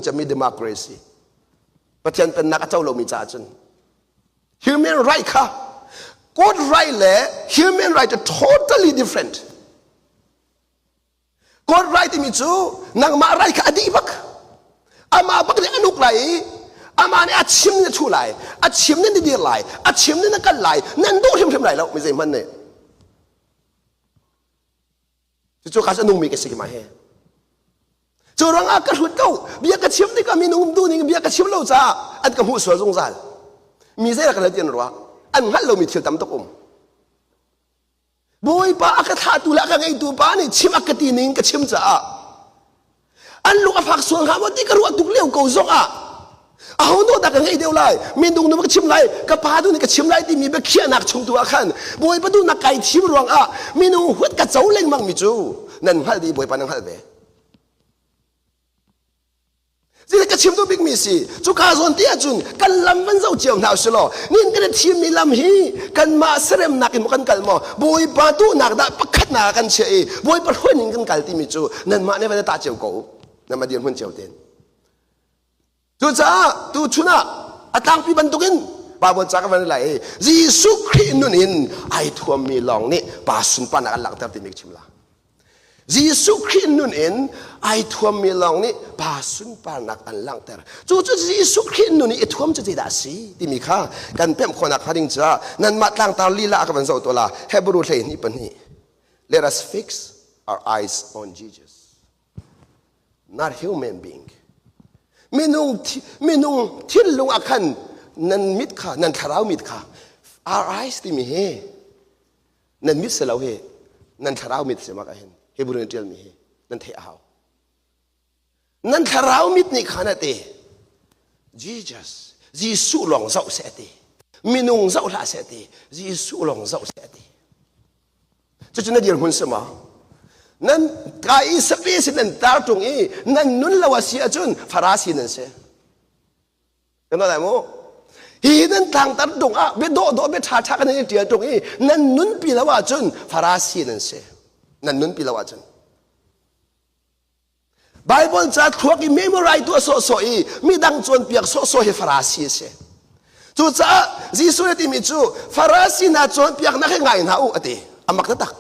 Cami democracy. Pathian pennak a co lomi caah cun human right kha God right le human right are totally different. God right timi cu nangmah right kha a dih bak. Amah bak nih an uk lai i amah nih a chim na thu lai, a chim na dir lai, a chim na kal lai, nan duh hrimhrim lai lo mi zeihmanh nih. Cucu ka a nungmi ka si ma he. Cu ruangah ka hrut ko. Bia ka chim tikah minung duh ning bia ka chim lo caah an ka hmuh sual zungzal. Mi zei ka ti an ruah. An hngalh lomi thil tam tuk um. Bawipa a ka thlahtu le a ka ngeitu pa nih chim a ka ti ning ka chim caah an lung a fak sual hnga maw ti ka ruah tuk lio ko zong ah aho no dah ka ngei deuh lai minung nu ka chim lai ka pa tu nih ka chim lai timi biakhiahnak chung tu ah khan bawipa tu nak kai thim ruang ah minung huat ka co lengmang mi cu nan hngalh dih bawipa nan hngalh ve Zile ka chim duh bikmi si cuka zawn te ahcun kan lam van zoh cio hna usih law nin kan i thimmi lam hi kanmah seremnak in maw kan kal maw Bawipa duhnak dah pakhatnak ah kan chiah i Bawipa hruai ning kan kal timi cu nanmah nih van i tah cio ko nanmah dirhmun cio tein cucaah tuchun ah a tlangpi bantukin Bible ca ka van lai i Jesuh Khrih nun in ai thuammi lawng nih pa sunparnak an langhter timi ka chim la Jesuh Khrih nun in ai thuammi lawng nih pa sunparnak an langhter. Cu cu Jesuh Khrih nun i i thuam cu zeidah a si timi kha kan pemh khawhnak hnga ding caah nanmah tlangtar lila ah ka van zoh tuah la. Hebrew 12 2. Let us fix our eyes on Jesus, not human being. Minung minung thinlung ah khan nan mit kha nan thlarau mit kha our eyes timi hi Nan mit si lo hi nan thlarau mit si mak ah hin Hebrew in ṭialmi hi nan theih a hau. Nan thlarau mit nih khan a ti Jesus Jesuh lawng zoh seh a ti. Minung zoh hlah seh a ti. Jesuh lawng zoh seh a ti. Cucu na dirhmun si maw? Nan ka i sapi sin nan tar ṭung i nan nun lo a si ahcun Farasi nan si. Kan lai mu. Hi nan tlangtar tung ah bia dawh dawh bia ṭha ṭha kan i ṭial tung i nan nunpi lo ahcun Farasi nan si. Nan nunpi lo ahcun. Bible ca thluak i memorize tuah sawhsawh i midang cawnpiak sawhsawh hi Farasi a si. Cucaah Jesuh nih timi cu Farasi hna cawnpiaknak hi ngai hna u a ti. A mak taktak.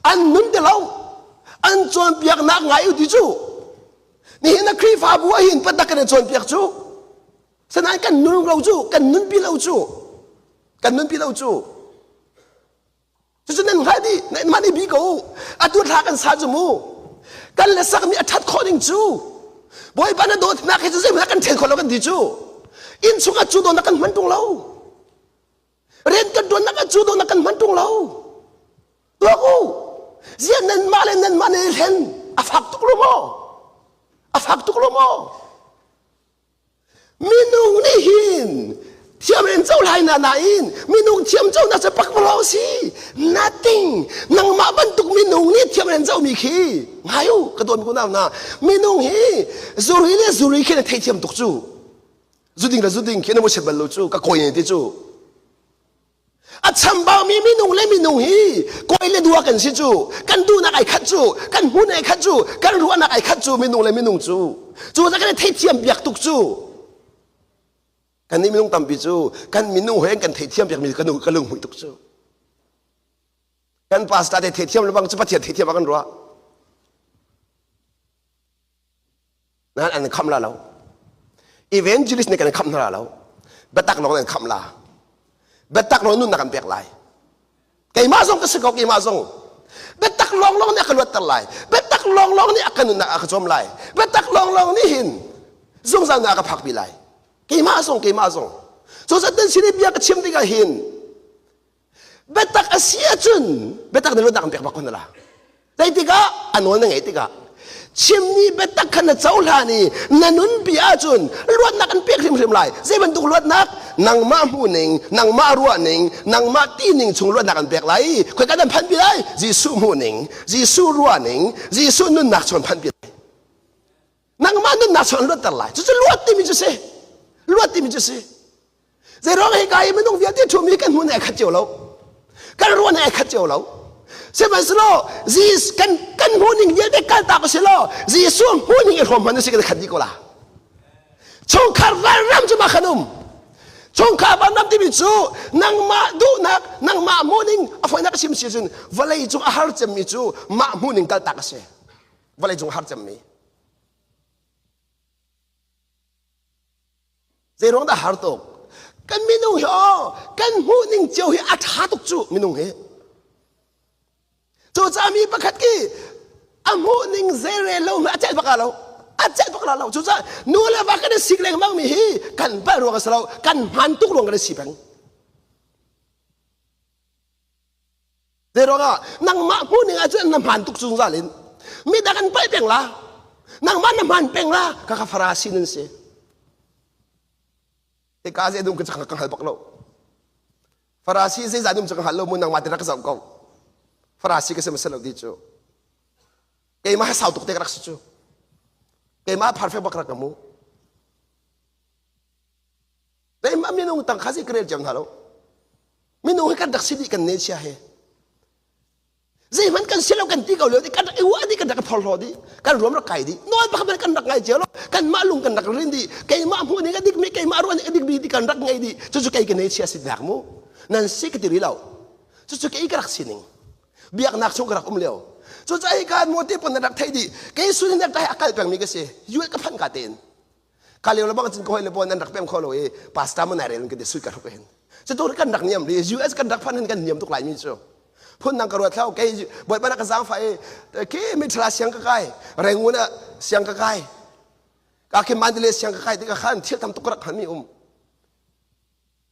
An nun ti lo. An cawnpiaknak ngai u ti cu Nihin na Khrihfabu ah hin patak kan i cawnpiak cu. Sanain kan nun lo cu, kan nunpi lo cu. Kan nunpi lo cu. Cucu nan hngal dih, nan mah nih bi ko. Atu thla kan sa cu mu. Kan le sakmi a ṭhat khawh ning cu. Bawipa na dawtnak hi cu zeihmanh kan ṭhen khawh lo kan ti cu. Inn chungah cu dawtnak kan hman ṭung lo. Rian kan ṭuannak ah cu dawtnak kan hman ṭung lo. Tuak u. Ziah nanmah le nanmah nan i hlen. A fak tuk lo maw? A fak tuk lo maw? Minung nih hin thiam in co lai na nain minung thiam co na cu pakpalawng si. Nothing. Nangmah bantuk minung nih thiam in co mi khi ngai u ka dawn ko nau na minung hi zuri le zuri khi na thei thiam tuk cu. Zuding le zuding khi na mu bal lo cu ka koi ne ti cu. A chambaumi minung le minung hi kawi le dua kan si cu kan duhnak ai khat cu kan hmun ai khat cu kan ruahnak ai khat cu minung le minung cu cu ca kan i theithiam biak tuk cu kan nih minung tampi cu kan minung he kan theithiam biakmi kan ka lunghmuih tuk cu kan pastor te theithiam le bang cu Pathian theithiam ah kan ruah Nan an khamh la lo. Evangelist nih kan khamh hna lo. Biatak lawng nan khamh la. Biatak lawng nunnak kan pek lai. Keimah zong ka si ko keimah zong. Biatak lawng lawng nih a ka luatter lai. Biatak lawng lawng nih a ka nunnak a ka cawm lai. Biatak lawng lawng nih hin zungzal na a ka phakpi lai. Keimah zong keimah zong. Cu zat nan sin i bia ka chim tikah hin biatak a si ahcun biatak na luatnak an pek bak ko na la zei tikah a nawl na ngeih tikah chimmi biatak kha na cohlan i na nunpi ahcun luatnak an pek hrimhrim lai zei bantuk luatnak nangmah hmuhning nangmah ruahning nangmah tining chung luatnak an pek lai khoi kan an phanpi lai Jesuh hmuhning Jesuh ruahning Jesuh nunnak chung an phanpi lai nangmah nunnak chung an luatter lai cucu luat timi cu si luat timi cu si Zeiruang hi ka i minung vialte ṭhumi kan hmun ai khat cio lo. Kan ruan ai khat cio lo. Sihmanhsehlaw Jesus kan kan hmuhning vialte kaltak usih law Jesuh hmuhning i hrawm hman usih kan khat dih ko la. Chungkhar vanram cu mah khan um. Chungkhar vanram timi cu nangmah duhnak, nangmah hmuhning a fawinak a chim si cun vawlei cung a har cemmi cu mah hmuhning kaltak a si. Vawlei cung a har cemmi. Zei ruang dah har tuk? Kan minung hi aw, kan hmuhning cio hi a ṭha tuk cu minung hi. Cucaah mi pakhat ki a hmuhning zeirel lo a celh bak lo. A celh bak lo. Cucaah nu le va kan i sik lengmang mi hi kan palh ruang a si lo, kan hman tuk ruang kan i si peng. Zeiruangah nangmah hmuhning ahcun na hmaan tuk zungzal in midang an palh peng la nangmah na hmaan peng la ka ka farasi nan si hika zei dum ka ka hngal bak lo farasi zeizah dum cu ka hngal lo mu nangmah te rak zoh ko farasi ka si ma lo ti cu keimah sau tuk te ka rak si cu keimah perfect bak rak ka mu Keimah minung tang kha si ka rel ciam hna lo. Minung hi kan rak si dih kan ne chia he. Zeihmanh kan si lo kan ti ko lio kan rak i uah dih kan rak i phorhlaw dih kan ruam rak kai dih nawl pakhat kan rak ngai cio lo kanmah lung kan rak rin dih keimah hmuh ning a dik mi keimah ruah ning a dik mi ti kan rak ngei dih cucu kei ka ne chia si nak mu nan si ka ti ri lo cucu kei ka rak sining biaknak chung ka rak um lio cucaah hi ka mu te pon na rak thei dih kei sun in rak a kal peng mi ka si yual ka phan ka tein ka leo le bang cun ka hoi le bon an rak pem kho lo i pastor mo nai rel kan ti sui ka hruk hin cu tu kan rak niam ri US kan rak phan hin kan niam tuk lai mi cu phun nang ka ruat thlau kei bawipa na ka zaang fa i ke mi thala siang ka kai rengun ah siang ka kai ka khi mandalay siang ka kai ti ka khan thil tam tuk rak han mi um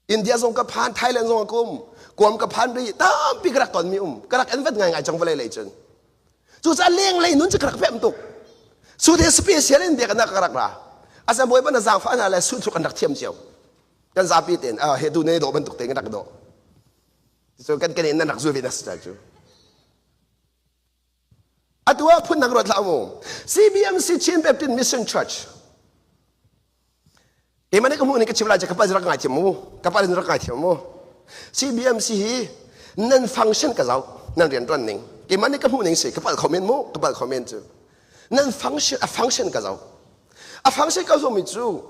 India zong ka phan, Thailand zong ka um, Guam ka phan ri, tampi ka rak tonmi um. Ka rak envat ngaingai cang vawlei lei cun. Cucaah lenglei nun cu ka rak pemh tuk. Su te special in biaknak ka rak ra. Asan bawipa na zaangfah hna le su cu kan rak thiam cio. Kan zapi tein, ah he tu ne dawh bantuk tein kan rak dawh. Cu kan kan in nan rak zul ve na si cu. Atu ah phun dang ruat hlah mu. CBMC Chin Baptist Mission Church. Keimah nih ka hmuh ning ka chim lai ka pa rak ngai thiam mu. Ka pa rak ngai thiam mu. CBMC hi nan function ka zau nan rian tuan ning. Keimah nih ka hmuh ning si ka pal kho men mu ka pal kho men cu. Nan function a function ka zau. A function ka zau mi cu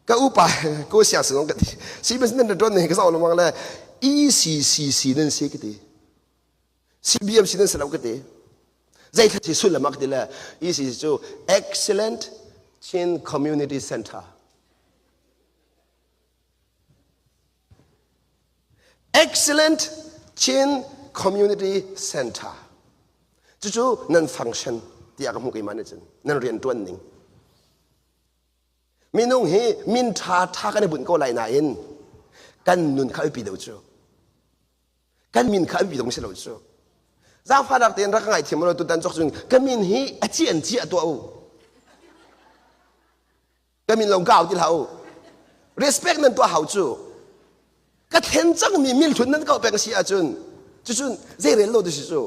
ka upa ko siang sinong ka ti. CBMC nan rian tuan ning ka zau lengmang le ECCC nan si ka ti. CBMC nan si lo ka ti. Zeithla si sullam ah ka ti le ECC cu Excellent Chin Community Center. Excellent Chin Community Center. Cucu nan function tiah ka hmuh keimah nih cun nan rianṭuan ning. Minung hi min ṭha ṭha kan i bunh ko lai nain kan nun kha a biapi deuh cu. Kan min kha a biapi dong si lo cu. Zaangfahnak tein rak ka ngaithiam law tutan cawk cun ka min hi a ci an ci a tuah u. Ka min lo gau ti hlah u. Respect nan tuah hau cu. Ka thlen cangmi milhlun nan kau peng si ahcun cucun zeirel lo tu si cu.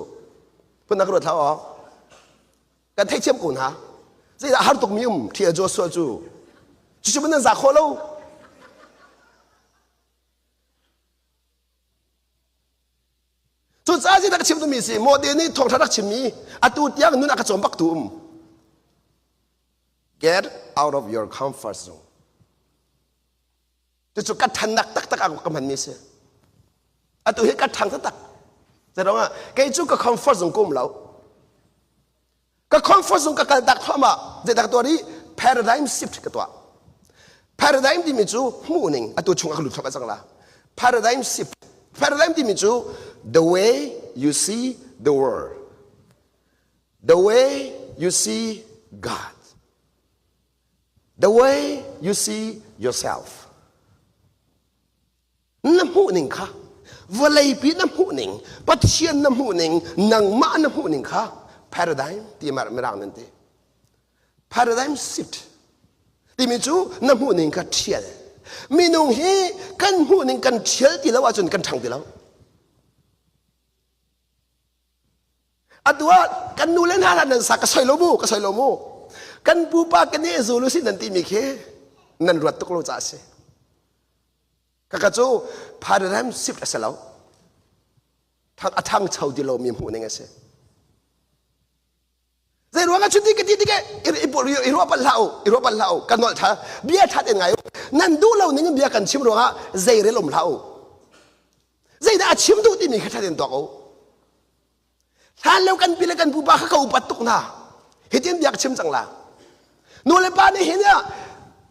Phun na ka ruat hlah aw. Kan theithiam ko hna. Zeidah har tukmi um Ṭhial Joshua cu. Cucu nan za khawh lo. Cucaah zeidah ka chim duhmi si Mawte nih thawngṭha rak chimmi atu tiang nun a ka cawm bak tu um. Get out of your comfort zone. Cucu ka ṭhannak taktak ah ka hmanmi si. Atu hi ka ṭhang taktak. Zeiruangah kei cu ka comfort zone ka um lo. Ka comfort zone ka kal tak thluahmah. Zeidah ka tuah rih? Paradigm shift ka tuah. Paradigm timi cu hmuhning atu chung a ka lut thluahmah cang la. Paradigm shift. Paradigm timi cu the way you see the world. The way you see God. The way you see yourself. Na hmuhning kha vawleipi na hmuhning Pathian na hmuhning nangmah na hmuhning kha paradigm ti mirang nan ti paradigm shift timi cu na hmuhning kha ṭhial minung hi kan hmuhning kan ṭhial ti lo ahcun kan ṭhang ti lo Atu ah kan nu le hna nan sa ka soi lo mu ka soi lo mu kan pupa kan i zulu si nan timi khi nan ruat tuk lo caah si kaka cu paradigm shift a si lo a thangcho ti lomi hmuh ning a si. Zei ruang ah cuti ka ti tikah i ruah pal hlah u, i ruah pal hlah u, kan nolh tha, bia that in ngai u. Nan duh lo ning in bia kan chim ruangah zei rel um hlah u. Zeidah a chim duh timi kha that in tuak u. Hlan lio kan pi le kan pupa kha ka upat tuk hna. Hitin bia ka chim cang la. Nu le pa nih hin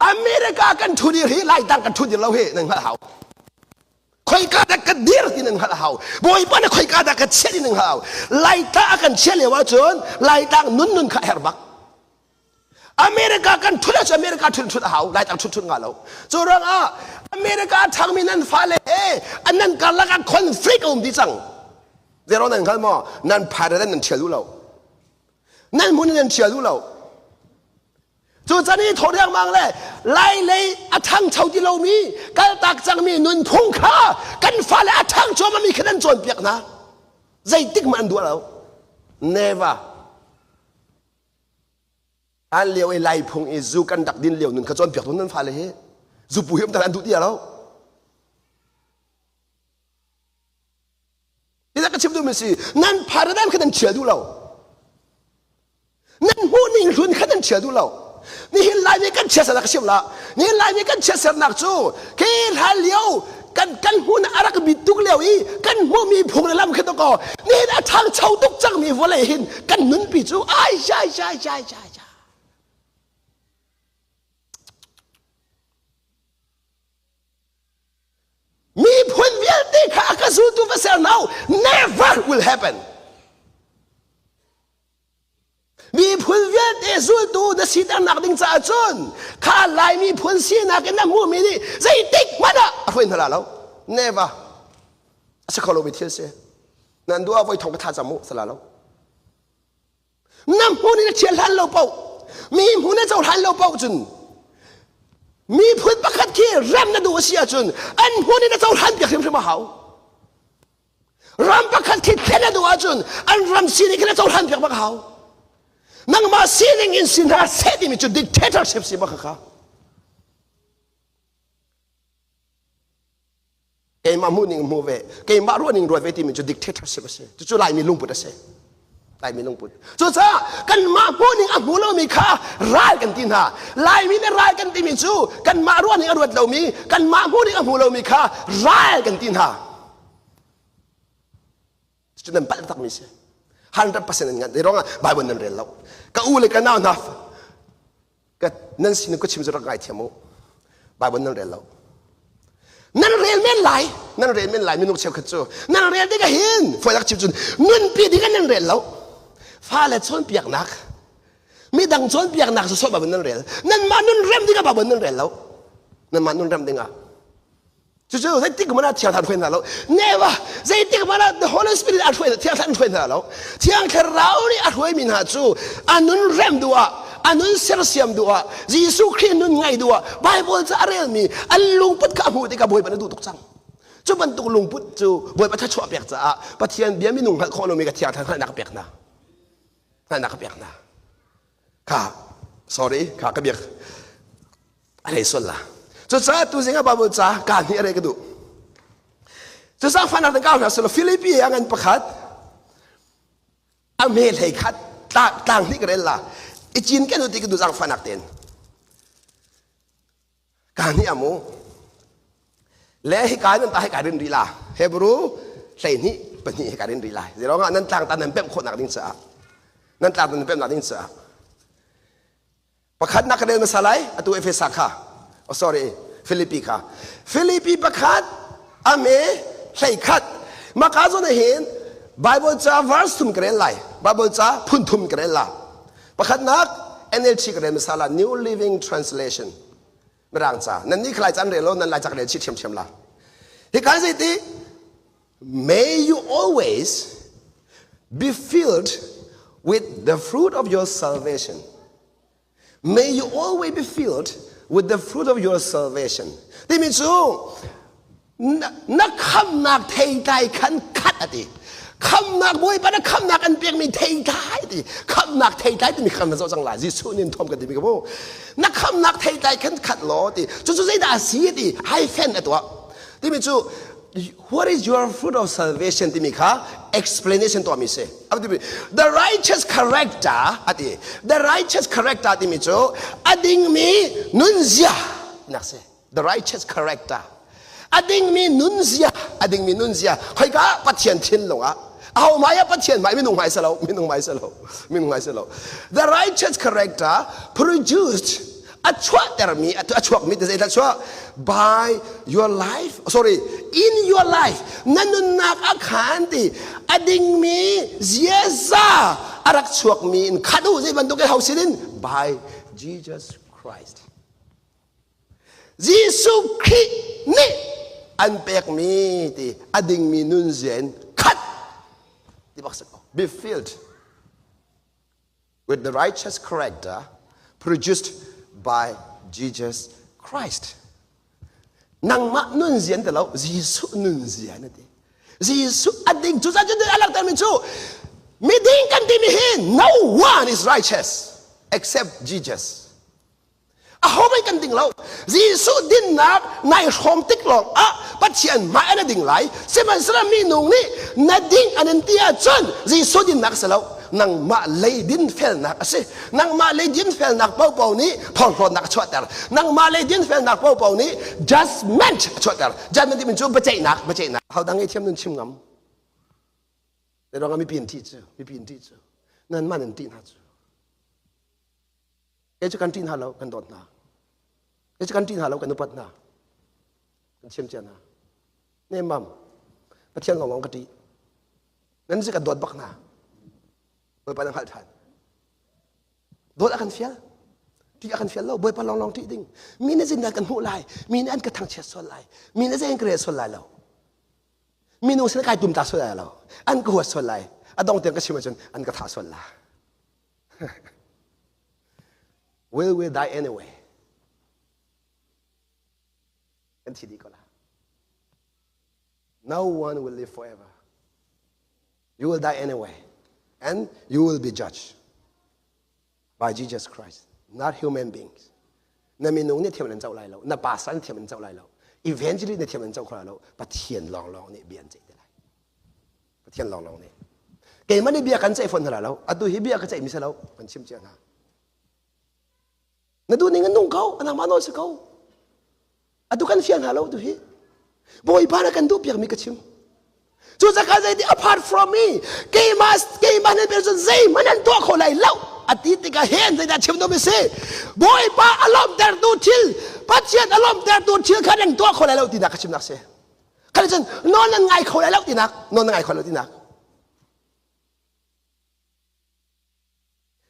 America kan thu dir hi Laitlang kan thu dir lo hi nan hngalh hau. Khoika dah ka dir ti nan hngalh hau. Bawipa na khoika dah ka chiah ti nan hngalh hau. Laitlang a kan chiah lio ahcun Laitlang nun nun kha a herh bak. America kan thut ahcun America thut thut a hau Laitlang thut thut nga lo cu ruangah America a ṭhangmi nan fale he an nan karlak ah conflict a um dih cang zero nan hngal maw nan phai nan ṭhial duh lo nan hmun in nan ṭhial duh lo cu can i thaw riangmang le lai lei a ṭhangcho ti lomi kaltak cangmi nunphung kha kan fale a ṭhangcho mi kha nan cawnpiak hna zeitik hmanh an duh lo never Hlan lio i Lai phung i zu kan rak din lio nun kha cawnpiak tu nan fale hi zupu hi um an duh ti lo. Ila ka chim duhmi si nan paradigm kha nan thial duh lo. Nan hmuh ning hlun kha nan thial duh lo. Nihin Laimi kan chiatsernak ka chim la. Nihin Laimi kan chiatsernak cu khi hlan lio kan kan hmun a rak bit tuk lio i kan hmuhmi phung le lam khi to ko nihin a ṭhangcho tuk cangmi vawlei hin kan nunpi cu ai ai ai ai ai miphun vialte kha a ka zultu va ser now never will happen Miphun vialte zultu na siternak ding caah cun kha Lai miphun sinak in na hmuhmi nih zeitik hmanh ah a hruai hna la lo. Never. A si kho lomi thil si. Nan duh ah voi thong ka thla cam u sala lo. Na hmun in na thial hlan lo paoh mi hmun na cohlan lo paoh cun miphun pakhat khi rem na duh a si ahcun an hmun in na cohlan piak hrimhrim a hau. Ram pakhat khi thlen a duh ahcun an ram sining khi na cohlan piak bak hau. Nangmah sining in si hna seh timi cu dictatorship si bak kha. Keimah hmuh ning hmu ve, keimah ruah ning ruat ve timi cu dictatorship a si. Cucu Laimi lungput a si. Laimi lungput. Cucaah kanmah hmuh ning a hmu lomi kha ral kan ti hna. Laimi nih ral kan timi cu kanmah ruah ning a ruat lomi, kanmah hmuh ning a hmu lomi kha ral kan ti hna. Cucu nan palh takmi si. 100% nan ngan. Ruangah Bible nan rel lo. Ka u le ka nau hna ka nan sin ka chim cu rak ngaithiam u. Bible nan rel lo. Nan rel men lai. Nan rel men lai minung cheukhat cu. Nan rel tikah hin fawinak chim cun nunpi ding nan rel lo. Fale cawnpiaknak midang cawnpiaknak cu sawh Bible nan rel. Nanmah nun rem dingah Bible nan rel lo. Nanmah nun rem dingah Cucu zeitik hmanh ah Thiang Thlarau hruai hna lo. Never! Zeitik hmanh ah the Holy Spirit a hruai Thiang Thlarau hruai hna lo. Thiang Thlarau nih a hruaimi hna cu a nun rem duh ah, a nun sersiam duh ah, Jesuh Khrih nun ngaih duh ah, Bible ca a relmi an lungput kha a hmuh tikah Bawipa na duh tuk cang. Cu bantuk lungput cu Bawipa thluachuah pek caah Pathian bia minung hngalh khawh lomi ka Thiang Thlarau hngalhnak a pek hna. Hngalhnak a pek hna. Kha, sorry, kha ka biak. A rei sual la. Cucaah tu zing ah Bible ca ka hnih a rei ka duh. Cucaah fanak dang kau hna selaw Filipi ah ngan pakhat a hme hlei khat tlang hnih ka rel la. I cin ken ti ka duh zang fanak ten. Ka hnih amu. Le hi kai nan ta hi kai rin rih la. Hebrew hlei hnih pahnih hi kai rin rih lai. Zero nga nan tlang ta nan pemh khawh nak ding caah. Nan tlang ta nan pemh nak ding caah. Pakhatnak ka rel hmasa lai, atu Efesa kha. Oh, sorry, Filipi kha. Filipi pakhat, ame hlei khat. Maka zawn ah hin Bible ca verse thum ka rel lai. Bible ca phun thum ka rel la. Pakhatnak NLT ka rel hmasa la, New Living Translation. Mirang ca. Nan nih khalai ca an rel lo, nan lai ca ka rel chih ṭhiamṭhiam la. Hi kan zei ti, May you always be filled with the fruit of your salvation. May you always be filled with the fruit of your salvation. Timi cu na khamnak theitlai khan khat a ti. Khamnak Bawipa na khamnak an pekmi theitlai ti. Khamnak theitlai timi khan na zoh cang lai. Jesuh nin thom kan timi ka mu. Na khamnak theitlai khan khat law ti. Cucu zeidah a si ti hyphen a tuah. Timi cu. What is your fruit of salvation timi kha explanation tuahmi si. The righteous character ati. The righteous character timi cu a dingmi nunzia nak si. The righteous character. A dingmi nunzia, a dingmi nunzia. Khoika Pathian thinlung ah aho hmai ah Pathian hmai minung hmai salo, minung hmai salo, minung hmai salo. The righteous character produced a chuahtermi a chuakmi te zeidah chuah by your life sorry in your life na nunnak a khan ti a dingmi ziaza a rak chuakmi in khat u zei bantuk in ho sin in by Jesus Christ Jesuh Khrih nih an pekmi ti a dingmi nunzia in khat ti bak si ko be filled with the righteous character produced by Jesus Christ. Nangmah nunzia an ti lo, Jesuh nunzia na ti. Jesuh a ding cu cun a langhter mi cu miding kan timi hi no one is righteous except Jesus. Ahohmanh kan ding lo. Jesuh dinnak nai hrawm tik lawng ah Pathian hmai an ding lai. Sihmanhsehlaw minung nih na ding an in ti ahcun Jesuh dinnak si lo. Nangmah lei dinfelnak a si. Nangmah lei dinfelnak paohpaoh nih phorhlawtnak a chuahter. Nangmah lei dinfelnak paohpaoh nih judgment a chuahter. Judgment timi cu biaceihnak, biaceihnak. Hodang i thiam nun chim ngam. Zei ruangah mipi an ṭih cu? Mipi an ṭih cu. Nanmah nan ṭih hna cu. Kei cu kan ṭih hna lo, kan dawt hna. Kei cu kan ṭih hna lo, kan upat hna. Kan chim cia hna. Nemmam, Pathian lawnglawng ka ṭih. Nan si kan dawt bak hna. Bawipa na hngalh ṭhan. Dawt a kan fial. Ṭih a kan fial lo. Bawipa lawnglawng ṭih ding. Mi nih zeitindah kan hmuh lai? Mi nih an ka thangchiat sual lai. Mi nih zei an ka rel sual lai lo. Minung sin kai tum ta sual lai lo. An ka huat sual lai. A dong tiang ka chim ahcun an ka thah sual la. Will we die anyway? Kan thi dih ko la. No one will live forever. You will die anyway. And you will be judged by Jesus Christ, not human beings. Na minung nih thiam an co lai lo. Na pastor nih thiam an co lai lo. Evangelist nih thiam an co kho lai lo. Pathian lawnglawng nih bia an ceih te lai. Pathian lawnglawng nih. Keimah nih bia kan ceih fawn hna lo. Atu hi bia ka ceihmi si lo. Kan chim cia hna. Na duh ning in nung ko. Nangmah nawl si ko. Atu kan fial hna lo tu hi. Bawipa na kan duh piakmi ka chim. Cu cakah zeiti apart from me keimah keimah nan cun zeihmanh an tuah kho lai lo ati tikah hen zeidah chim dom si Bawipa a lawmhtertu thil Pathian a lawmhtertu thil kha nan tuah kho lai lo tinak ka chimnak si. Kha cun nawl nan ngai kho lai lo tinak nawl nan ngai kho lo tinak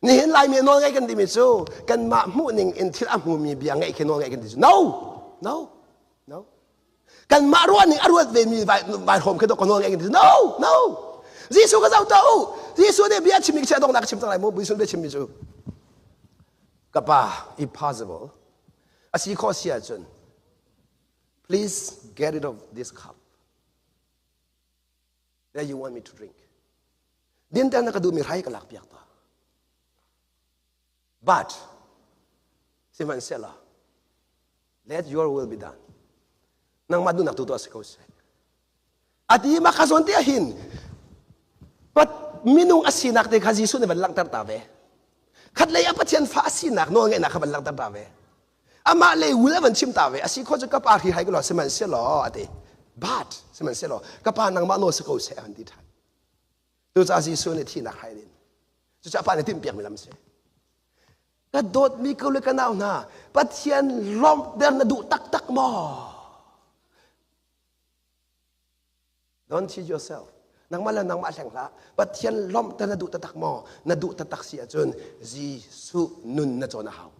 Nihin Laimi nawl ngai kan timi cu kanmah hmuh ning in thil a hmumi bia ngaih khi nawl ngaih kan ti cu no no no kanmah ruah ning a ruat ve mi vai hrawm khi dok nawl ngaih kan ti cu no no Jesuh ka zoh tuah u Jesuh nih bia chimmi khi donghnak ka chim cang lai mu Jesuh bia chimmi cu ka pa if possible a si khawh si ahcun Please get rid of this cup that you want me to drink. Din na ka duhmi hrai ka lak piak ta. But, sihmanhsehlaw, let your will be done. Nangmah duhnak tu tuah si ko seh. Ati ma ka zawn te hin pat minung a sinak te kha Jesuh nih van langhter ta ve. Khat lei a Pathian fa a sinak nawl ngeihnak kha van langhter ta ve. Amah lei wul a van chim ta ve. A si kho cu ka pa hri hai ko law sihmanhsehlaw a ti. But sihmanhsehlaw ka pa nangmah nawl si ko seh a van ti ṭhan. Cucaah Jesuh nih thihnak hai din. Cucaah pa nih timhpiakmi lam si. Ka dawtmi ko le ka nau hna, Pathian lawmhter na duh taktak maw? Don't cheat yourself. Nangmah le nangmah hleng hlah. Pathian lawmhter na duh taktak maw? Na duh taktak si ahcun Jesuh nun na cawn a hau.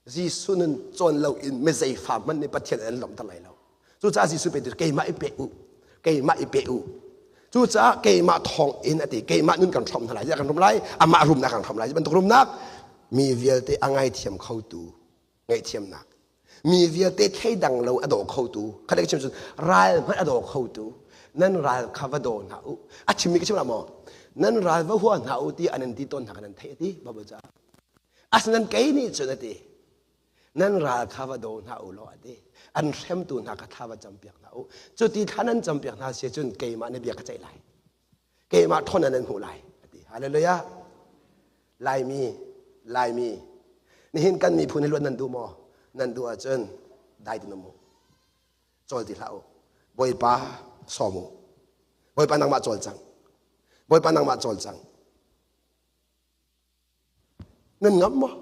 Jesuh nun cawn lo in mizei fa hmanh nih Pathian an lawmhter lai lo. Cucaah Jesuh pe keimah i pe u. Keimah i pe u. Cucaah keimah thawng in a ti. Keimah nun kan hrawm hna lai. Kan rum lai. Amah rumnak kan hrawm lai. Bantuk rumnak mi vialte a ngaithiam khotu ngaihthiamnak mi vialte thleidang lo a daw khotu kha ka chim cun ral hmanh a daw khotu nan ral kha va daw hna u a chimmi ka chim la maw nan ral va hua hna u ti an in ti tawn hna kan nan theih a ti Bible ca asinain kei nih cun a ti. Nan ral kha va daw hna u law a ti. An hremtu hna kha thla va campiak hna u. Cuti thla nan campiak hna si cun keimah na bia ka ceih lai. Keimah ṭhawn nan hmuh lai a ti. Hallelujah. Laimi, Laimi, nihin kan miphun hi luat nan duh maw? Nan duh ahcun dai tin um u. Cawl ti hlah u. Bawipa sawm u. Bawipa nangmah cawl cang. Bawipa nangmah cawl cang. Nan ngam maw?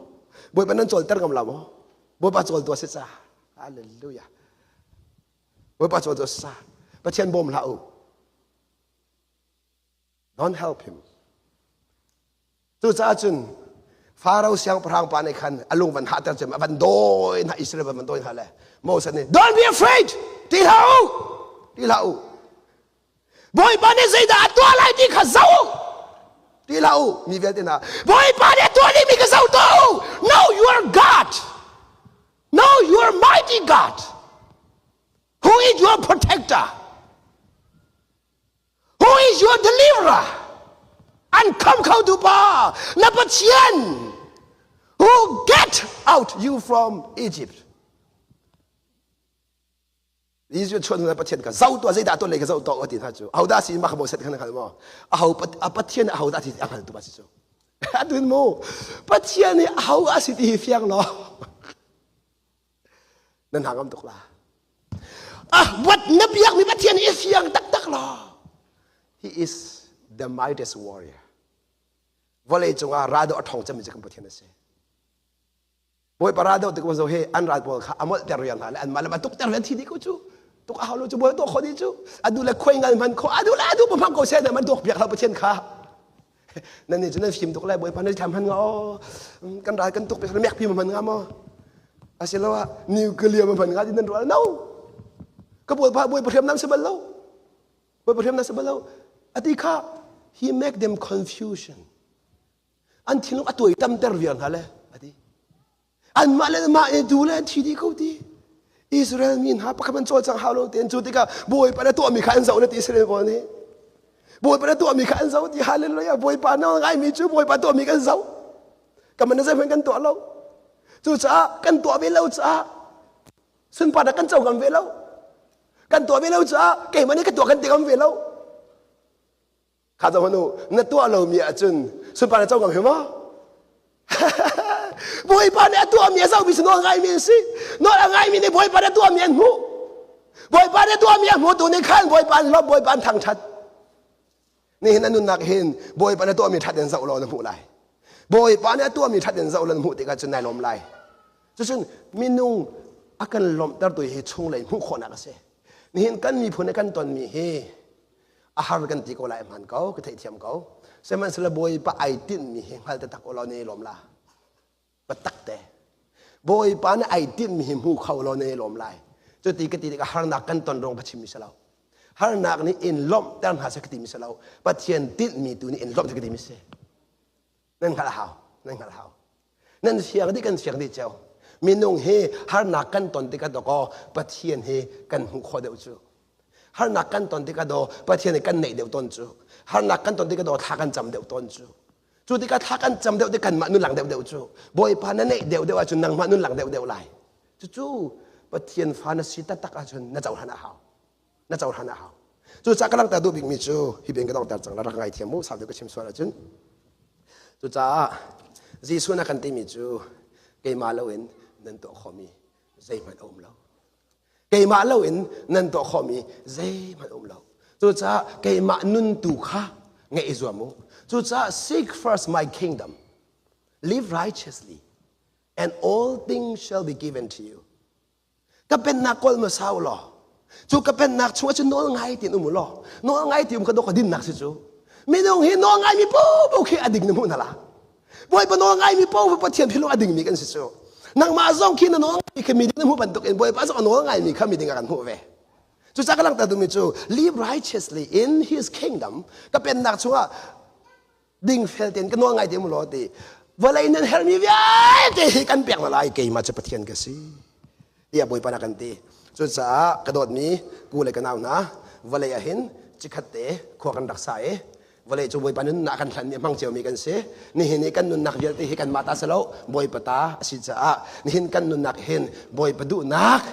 Bawipa nan cawlter ngam la maw? Bawipa cawl tu a si ca. Hallelujah. Bawipa cawl tu a si ca. Pathian bawm hlah u. Don't help him. Cucaah cun Faro siangpahrang pa nih khan a lung van hahter cem a van dawi hna Israel van dawi hna le Moses nih don't be afraid ti hlah u ti hlah u Bawipa nih zeidah a tuah lai ti kha zoh u ti hlah u mi vialte hna Bawipa nih a tuah dingmi kha zoh tuah u know your God know your mighty God who is your protector Who is your deliverer? An kham khotu pa na Pathian who get out you from Egypt. Israel chuan na Pathian ka zau tu zeidah tuan lei ka zau to ti hna cu ahodah si ma ka bo set khan khal mo aho a Pathian ahodah ti a hngal tu ba si cu adun mu Pathian hi aho a si ti hi fiang lo Nan hna ngam tuk la. Ah, what na biak mi Pathian i fiang taktak law. He is the mightiest warrior. Vawlei cungah rado a ṭhawng cemmi cu kan Pathian a si. Bawipa rado tik zo he an ral pawl kha a molhter rian hna le anmah le tuk ter rian thi dih ko cu. Tuk a hau lo cu bawi tuah kho dih cu. Adu le khuai ngal hman kho adu le adu hmang ko seh na man tuak piak lo Pathian kha. Nan nih cu nan fim tuk lai Bawipa nan thlam hman nga aw kan ral kan tuk piak mek pi ma hman nga maw asiloah nuclear ma hman nga ti nan rual no ka bawipa bawipa hriamnam si bal lo bawipa hriamnam si bal lo ati kha he make them confusion an thinlung a tuai tamter viar hna le ati Anmah le mah i du le thi dih ko ti. Israel mi hna pakhat man cawlcang hau lo tein cu tikah Bawipa na tuahmi kha an zoh na ti Israel pawl nih. Bawipa na tuahmi kha an zoh ti hallelujah Bawipa na ngaimi cu Bawipa tuahmi kan zoh. Kan man zeihmanh kan tuah lo. Cucaah kan tuah ve lo caah sunparnak kan co ngam ve lo. Kan tuah ve lo caah keimah nih ka tuah kan ti ngam ve lo. Kha zoh hmanh u, na tuah lomi ahcun sunpar na co ngam hi maw? Bawipa nih a tuahmi a zohmi cu nawl ngaimi an si. Nawl a ngaimi nih Bawipa nih a tuahmi an hmuh. Bawipa nih a tuahmi a hmutu nih khan Bawipa an lawmh, Bawipa an thangṭhat. Nihin na nunnak hin Bawipa nih a tuahmi ṭhat in zoh law na hmuh lai. Bawipa nih a tuahmi ṭhat in zoh law na hmuh tikah cun nai lawm lai. Cucun minung a kan lawmhtertu hi chunglei hmuh khawhnak a si. Nihin kan miphun i kan tonmi hi a har kan ti ko lai hmaan ko ka theihthiam ko sihmanhsehlaw bawipa ai tinhmi hi hngal taktak u law ne lawm la taktak te bawipa nih ai tinhmi hi hmu kho law ne lawm lai cuti ka ti tikah harnak kan ton ruang ka chimmi si lo harnak nih in lawmhter hna seh ka timi si lo pathian tinhmi tu nih in lawmh ka timi si nan hngalh hau nan hngalh hau Nan fiang dih kan fiang dih cio. Minung hi harnak kan ton tikah dawkaw Pathian hi kan hmuh khawh deuh cu. Harnak kan ton tikah daw Pathian hi kan neih deuh tawn cu. Harnak kan ton tikah daw thla kan cam deuh tawn cu. Cu tikah thla kan cam deuh tik kanmah nun lang deuh deuh cu. Bawipa na neih deuh deuh ahcun nangmah nun lang deuh deuh lai. Cucu Pathian fa na si taktak ahcun na cohlan a hau. Na cohlan a hau. Cucaah ka langhter duh bikmi cu hi bian ka donghter cang la rak ngaithiam mu sau deuh ka chim sual ahcun. Cucaah Jesuh na kan timi cu keimah loin nan tuah khawhmi zeihmanh a um lo. Keimah loin nan tuah khawhmi zeihmanh a um lo. Cucaah keimah nun tu kha ngeih i zuam u. Cucaah seek first my kingdom, live righteously, and all things shall be given to you. Ka pennak kawl hmasa u law cu ka pennak chungah cun nawl ngai tiin um u law nawl ngai ti um ka dawk ka dinnak si cu minung hi nawl ngaimi popo khi a ding na hmuh hna la Bawipa nawl ngaimi popo Pathian philung a dingmi kan si cu nangmah zong khi na nawl ngaimi khi mi ding na hmuh bantuk in Bawipa zong a nawl ngaimi kha mi ding a kan hmuh ve cucaah ka langhter duhmi cu live righteously in his kingdom ka pennak chungah dingfel tein ka nawl ngai te mu law ti vawlei nan hermi vialte hi kan pek hna lai keimah cu Pathian ka si tiah Bawipa na kan ti cucaah ka dawtmi ku le ka nau hna vawlei ah hin cikhat te khua kan rak sa i Vawlei cu Bawipa nunnak kan hlan i hmang ciomi kan si. Nihin i kan nunnak vialte hi kanmah ta si lo, Bawipa ta a si caah nihin kan nunnak hin Bawipa duhnak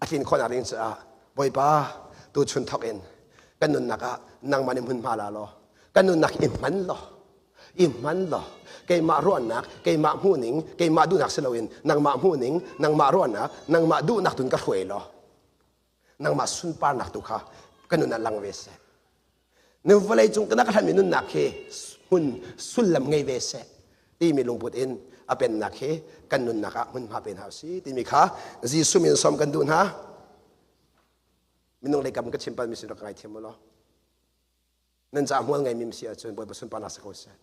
a tlin khawhnak ding caah Bawipa tuchun thawk in kan nunnak ah nangmah nih hmunhma la law kan nunnak i hman law i hman law keimah ruahnak keimah hmuhning keimah duhnak si loin nangmah hmuhning nangmah ruahnak nangmah duhnak tun ka hruai law nangmah sunparnak tu kha ka nun ah lang ve seh. Na vawlei cung na ka hlanmi nunnak hi hmun sullam ngei ve seh timi lungput in a pennak hi kan nunnak ah hmunhma pe hna usih timi kha Jesuh min sawm kan duh hna. Minung lei kam ka chim palmi sin rak ngai thiam u law. Nan ca hmual ngeimi si ahcun Bawipa sunparnak si ko seh.